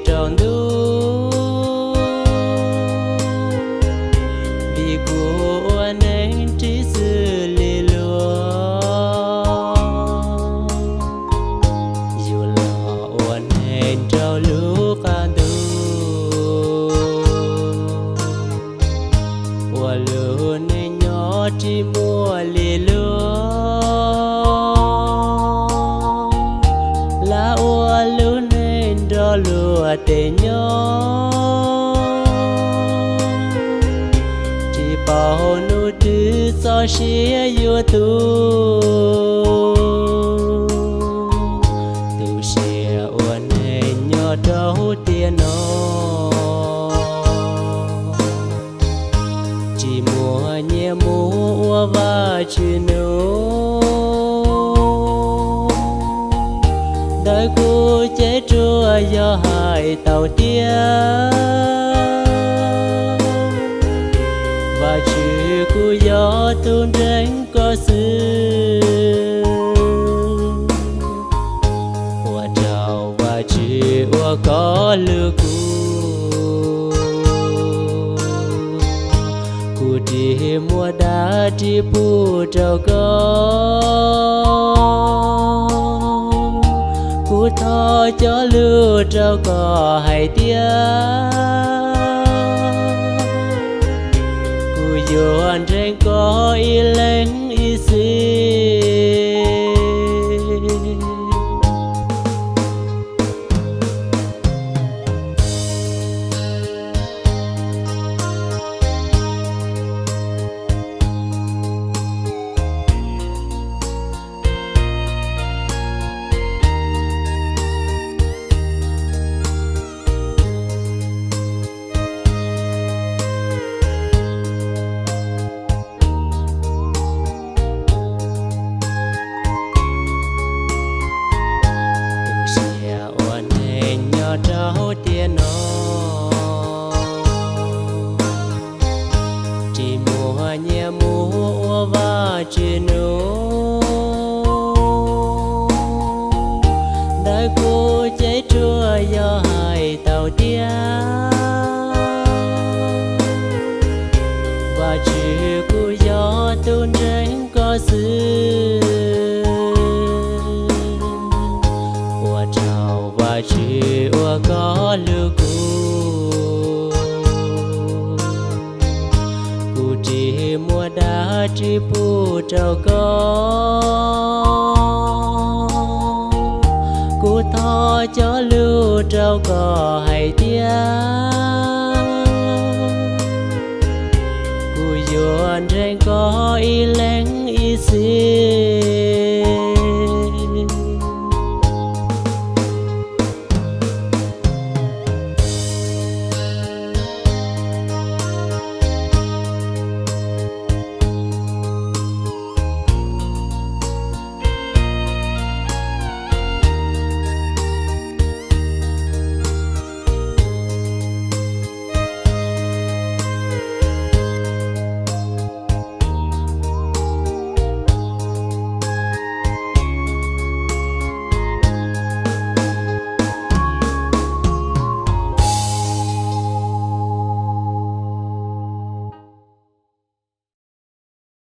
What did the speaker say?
rau ntuj, vim kuv ua neeg tib xws li luag. Yus los ua neeg nraug lub qab ntuj, ua lub neej nyob tsis muaj li luag. Lam ua lub neej nrog luag tej nyob, tsis paub hnub twg txoj sia yuav tu. Tu siab ua neeg nyob rau tiam no, tsis muaj nyiaj mus ua Vajtswv nug. Ntawm kuv cev ruam yog hais tau tiag, Vajtswv, kuv yog tus ntseeg koj xwb. Ua rau Vajtswv ua koj lub kub, kuv tsis muaj dag tsis pub rau koj. Kuv thov cov lus rau koj hais tias, kuv yuav ntseeg koj ib leeg ib txhis. Tu siab ua neeg nyob rau tiam no, tsis muaj nyiaj mus ua Vajtswv nug. Ntawm kuv cev ruam yog hais tau tiag, Vajtswv, kuv yog tus ntseeg koj xwb. Ua rau Vajtswv ua koj lub kub, kuv tsis muaj dag tsis pub rau koj. Kuv thov cov lus rau koj hais tias, kuv yuav ntseeg koj ib leeg ib txhis.